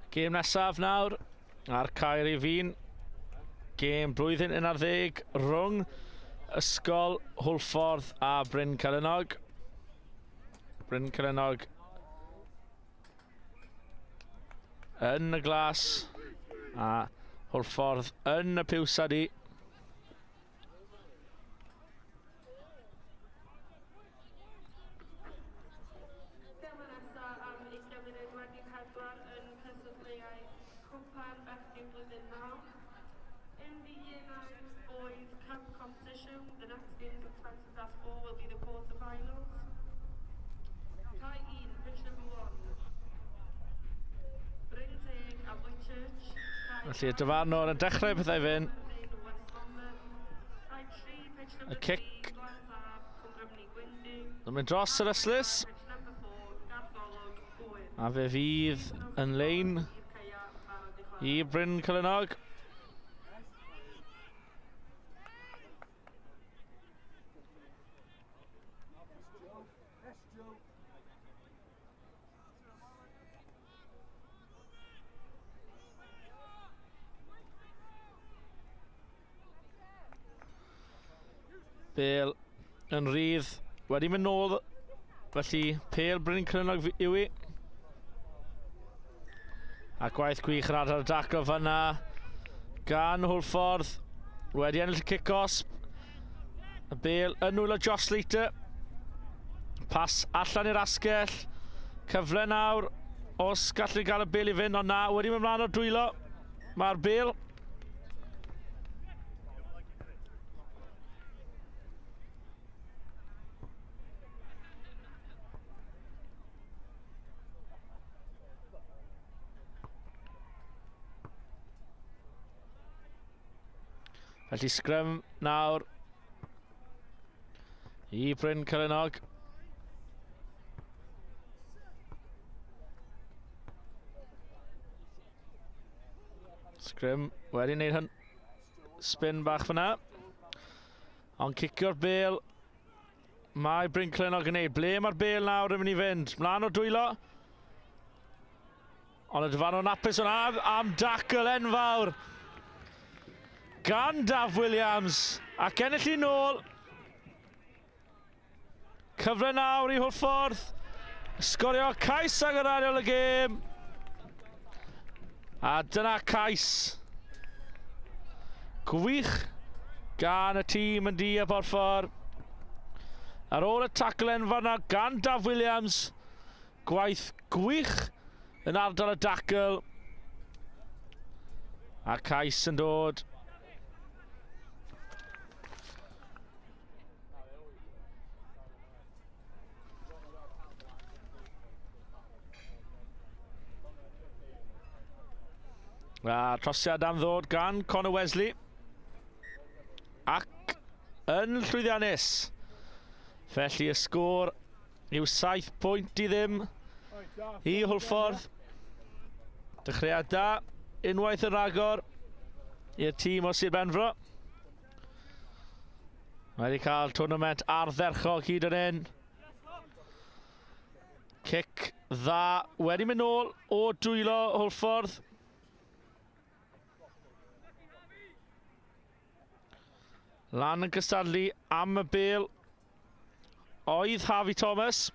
Gêm nesaf nawr ar Caer i Fin. Gêm blwyddyn 11 rhwng Ysgol Hwlffordd a Bryn Celynog. Bryn Celynog yn y glas a Hwlffordd yn y piws a di. Thema nesaf am 20 munud wedi pedwar yn cystadleuaeth Cwpan Bechgyn Blwyddyn 9. In the Year 9 Boys Cup competition, the next games at 20 past 4 will be the quarter-finals. Cae 1, pitch number 1. Bryn Teg a Whitchurch. Felly y dyfarnwr yn dechrau pethau fynd. Y cic yn mynd dros yr ystlys. A fe fydd yn lein i Bryn Cylynog. Bale yn rhydd, wedi mynd nôl, felly Pale Bryn Crynog yw i. A gwaith gwych yn ardal y dacl fyna gan Hwlffordd. Wedi ennill y cic-osb. Y bel yn nwylo Josh Slater. Pas allan i'r asgell. Cyfle nawr. Os gallu gael y bel i fynd, ond na, wedi mynd mlaen o'r dwylo. Mae'r bel. Felly sgrym nawr i Bryn Cylinog. Sgrym wedi wneud hyn spin bach fyna. Ond cicio'r bel mae Bryn Cylinog yn neud. Ble mae'r bel nawr yn mynd i fynd? Mlaen o'r dwylo. Ond y dyfarnwr apus hwnna am dacl enfawr gan Daf Williams ac ennill i nôl. Cyfle nawr i Hwlffordd. Sgorio cais ag yr ail y gêm. A dyna cais. Gwych gan y tîm yn di a Porffor. Ar ôl y tacl enfawr na gan Daf Williams. Gwaith gwych yn ardal y dacl. A cais yn dod. A trosiad am ddod gan Conor Wesley. Ac yn llwyddiannus. Felly y sgôr yw 7 pwynt i ddim i Hwlffordd. Dechreuad da, unwaith yn rhagor i'r tîm o Sir Benfro. Mae wedi cael tournament ardderchog hyd yn hyn. Cic dda wedi mynd nôl o dwylo Hwlffordd. Lan yn cystadlu am y bel oedd Harvey Thomas.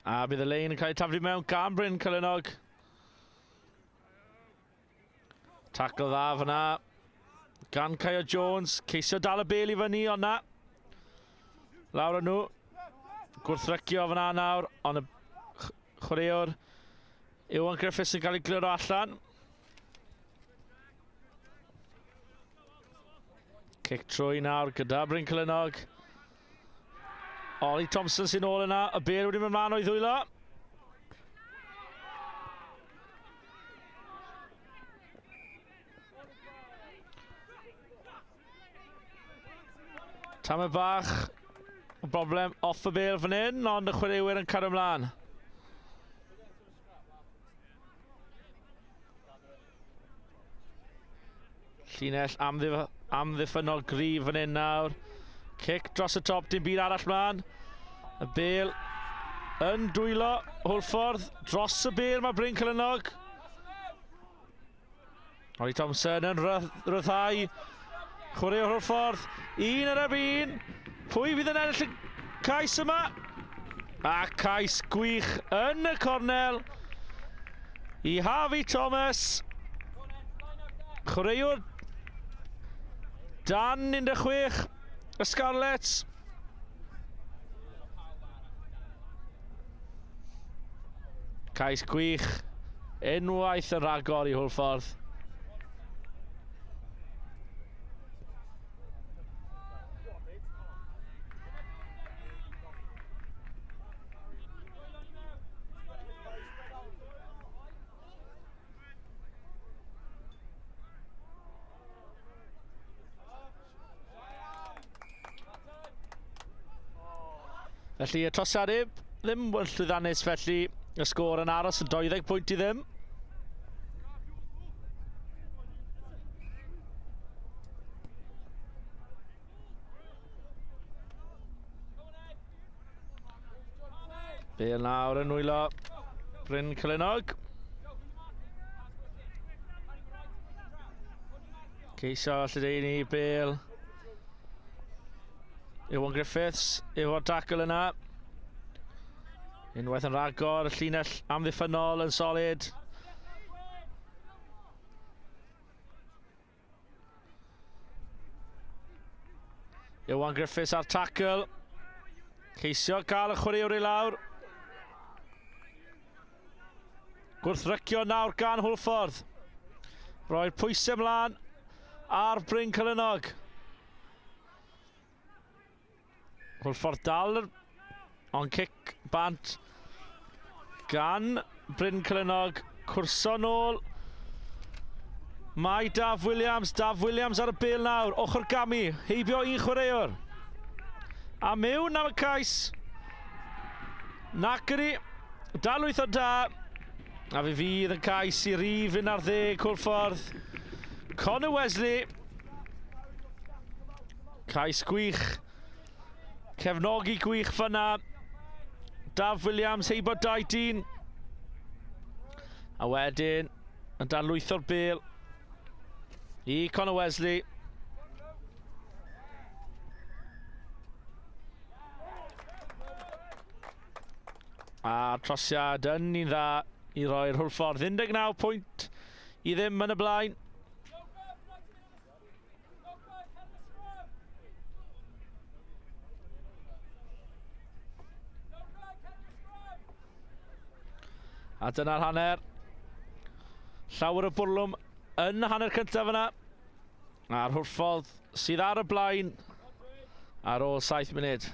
A bydd y lein yn cael ei taflu mewn gan Bryn Celynog. Tacl dda fyna gan Caio Jones. Ceisio dal y bel i fyny, ond na. Lawr â nhw. Gwrthrycio fyna nawr, ond y chwaraewr Iwan Griffiths yn cael ei gliro allan. Cic trwy nawr gyda Bryn Celynog. Ollie Thompson sy'n ôl yna. Y bel wedi mynd mlaen o'i ddwylo. Tamed bach o broblem off y bel fan hyn, ond y chwaraewyr yn cario ymlaen. Llinell amddif amddiffynnol gryf fan hyn nawr. Cic dros y top, dim byd arall mlaen. Y bel yn dwylo Hwlffordd. Dros y bel mae Bryn Celynog. Ollie Thompson yn rhyddhau. Chwarae Hwlffordd. Un ar un. Pwy fydd yn ennill y cais yma? A cais gwych yn y cornel i Harvey Thomas. Chwaraewr dan 16 y Scarlets. Cais gwych. Unwaith yn rhagor i Hwlffordd. Felly y trosiad ddim yn llwyddiannus felly y sgôr yn aros yn 20 pwynt i ddim. Bale nawr yn nwylo Bryn Celynog. Ceisio lledaenu Bale. Iwan Griffiths efo'r tackle yna. Unwaith yn rhagor, llinell amddiffynnol yn solid. Iwan Griffiths ar tackle. Ceisio cael y chwaraewr i lawr. Gwrthrycio nawr gan Hwlffordd. Roi'r pwysau ymlaen ar Bryn Celynog. Hwlffordd dal ond cic bant gan Bryn Celynog. Cwrso nôl. Mae Daf Williams, Daf Williams ar y bel nawr, ochr gamu, heibio un chwaraewr. A mewn am y cais. Nac ydi, dal wyth o da. A fe fydd y cais i rif 11 Hwlffordd. Connor Wesley. Cais gwych. Cefnogi gwych fyna. Daf Williams heibio dau dyn. A wedyn yn darlwytho'r bel i Conor Wesley. A trosiad yn un dda i roi'r Hwlffordd 19 pwynt i ddim yn y blaen. A dyna'r hanner. Llawer o bwrlwm yn y hanner cyntaf yna. A'r Hwlffordd sydd ar y blaen ar ôl 7 munud.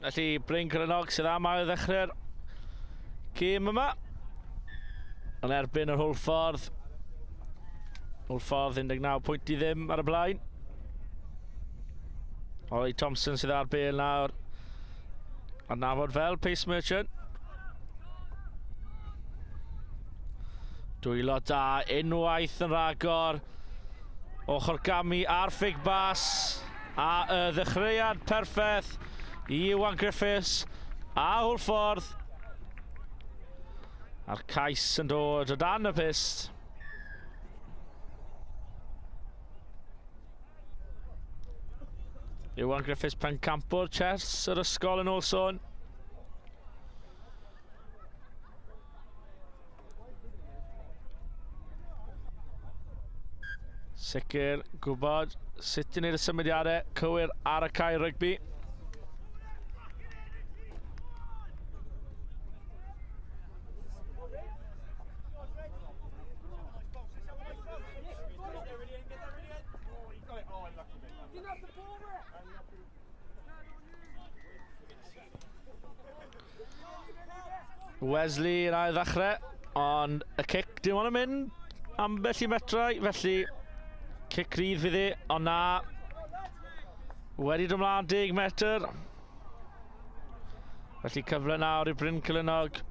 Felly Bryn Crynog sydd am ail ddechrau'r gêm yma. Yn erbyn yr Hwlffordd. Hwlffordd 19 pwynt i ddim ar y blaen. Ollie Thompson sydd ar bel nawr. Adnabod fel Pace Merchant. Dwylo da unwaith yn rhagor. Ochr gamu a'r ffig bas. A y ddechreuad perffaith i Iwan Griffiths a Hwlffordd. A'r cais yn dod o dan y pyst. Iwan Griffiths pencampwr chess yr ysgol yn ôl sôn. Sicr gwybod sut i wneud y symudiadau cywir ar y cae rygbi. Wesley yn ail ddechrau, ond y cic dim ond yn mynd ambell i metrau, felly cic rydd fydd hi, ond na, wedi dod mlaen 10 metr. Felly cyfle nawr i Bryn Celynog.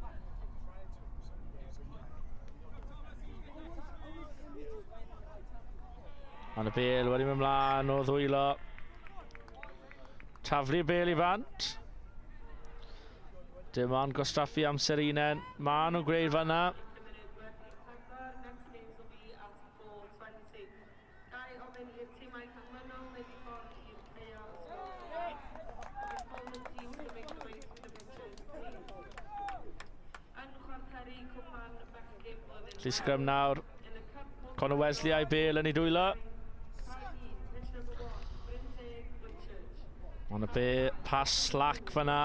Ond y bel wedi mynd mlaen o ddwylo. Taflu'r bel i fant. Dim ond gwastraffu amser unen. Maen nhw'n gwneud fanna. Felly sgrym nawr. Conor Wesley a'i bel yn ei dwylo. Ond y be pas slack fyna.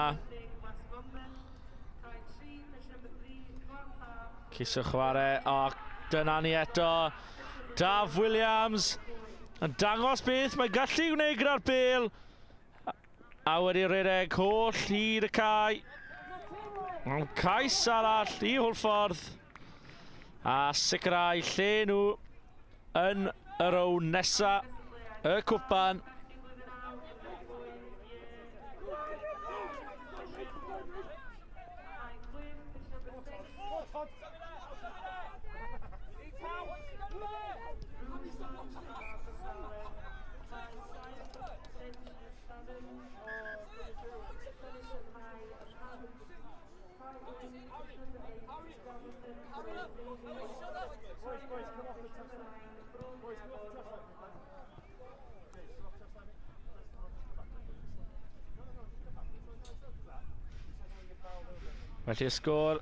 Ceisio chwarae, o, dyna ni eto. Daf Williams yn dangos beth mae gallu gwneud gyda'r bel. A wedi rhedeg holl hyd y cae. Ond cais arall i Hwlffordd. A sicrhau lle nhw yn y rown nesa y cwpan. Felly y sgôr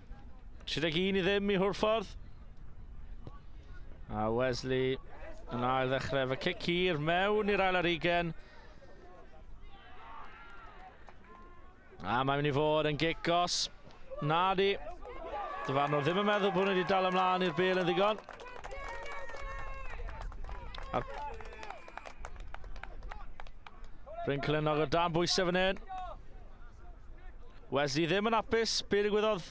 31 i ddim i Hwlffordd. A Wesley yn ail ddechrau efo cic hir mewn i'r ail ar ugen. A mae'n mynd i fod yn gic gos. Na di. Dyfarnwr ddim yn meddwl bod nhw wedi dal ymlaen i'r bel yn ddigon. A'r Bryn Clynog o dan bwysau fan hyn. Wesley ddim yn apus. Be ddigwyddodd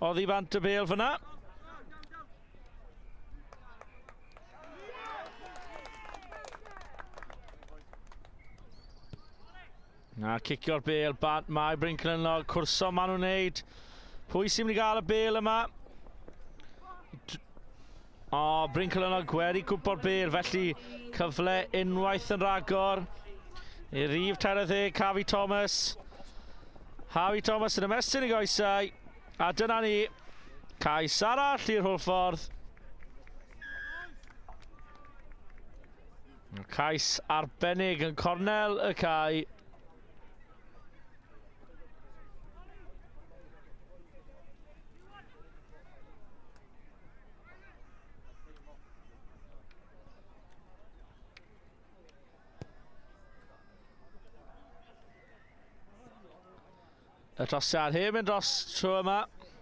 oddi bant y bel fyna? Na, cicio'r bel, bant mae Bryn Clynnog, cwrso maen nhw'n neud. Pwy sy'n mynd i gael y bel yma? O, Bryn Clynnog wedi cwmpo'r bel, felly cyfle unwaith yn rhagor i rif 30, Harvey Thomas. Harvey Thomas yn ymestyn i goesau, a dyna ni, cais arall i'r Hwlffordd. Cais arbennig yn cornel y cae. Y trosiad heb mynd dros tro yma.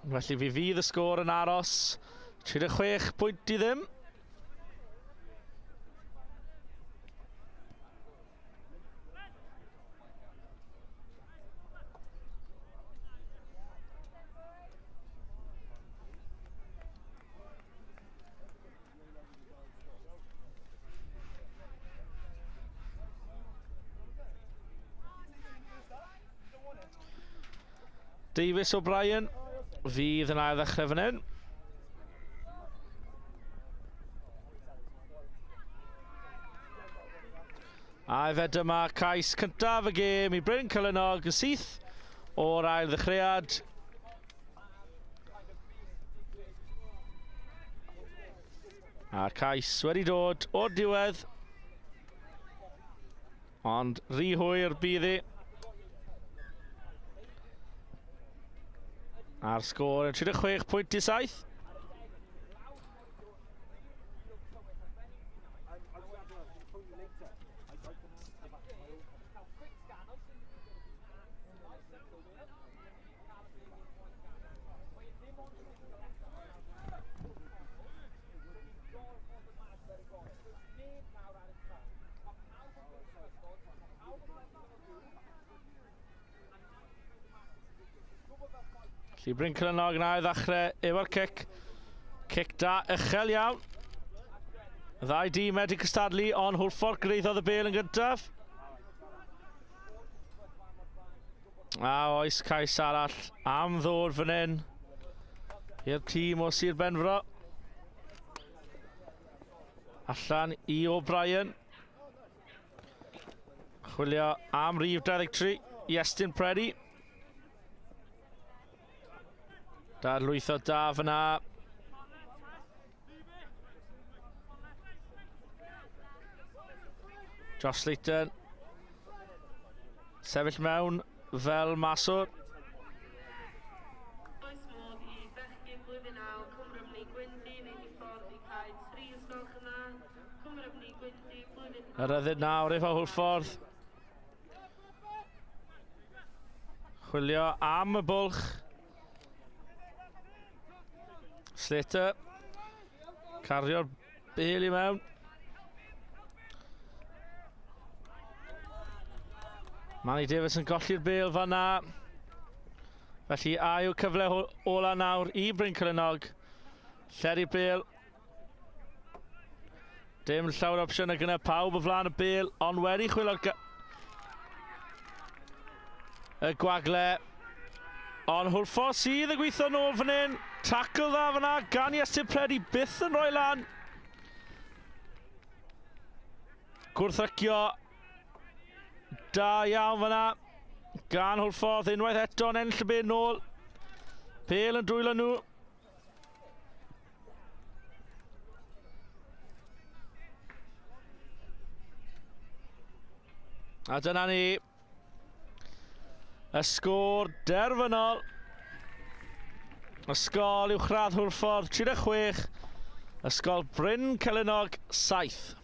Felly fi fydd y sgôr yn aros. 36 pwynt i ddim. Davies O'Brien fydd yn ail ddechrau fan hyn. A efe dyma cais cyntaf y gêm i Bryn Celynog yn syth o'r ail ddechreuad. A'r cais wedi dod o'r diwedd. Ond rhy hwyr bydd hi. A'r sgôr yn 36.7. Felly Bryn Crynog yn ail ddechrau efo'r cic. Cic da uchel iawn. Y ddau dîm wedi cystadlu, ond Hwlffordd greiddodd y bel yn gyntaf. A oes cais arall am ddod fan hyn i'r tîm o Sir Benfro. Allan i O'Brien. Chwilio am rif 23, Iestyn Preddy. Darlwytho da fyna. Josh Slayton. Sefyll mewn fel maswr. Oes modd i bechgyn blwyddyn 9 Cwm Rhymni Gwyndy wneud i ffordd i cae 3 os gwelwch yn dda? Cwm Rhymni Gwyndy blwyddyn Yr ryddid nawr efo Hwlffordd. Chwilio am y bwlch. Slater. Cario'r bel i mewn. Manny Davis yn golli'r bel fanna. Felly a yw cyfle ola nawr i Bryn Celynog. Lledu'r bel. Dim llawer o opsiynau gyda pawb o flaen y bel, ond wedi chwilio'r y gwagle. Ond Hwlffordd sydd yn gweithio nôl fan hyn. Tackle dda fyna gan Iestyn Predi, byth yn rhoi lan. Gwrthrycio da iawn fyna gan Hwlffordd unwaith eto yn ennill y bel nôl. Bel yn dwylo nhw. A dyna ni. Y sgôr derfynol. Ysgol Uwchradd Hwlffordd 36, Ysgol Bryn Celynog 7.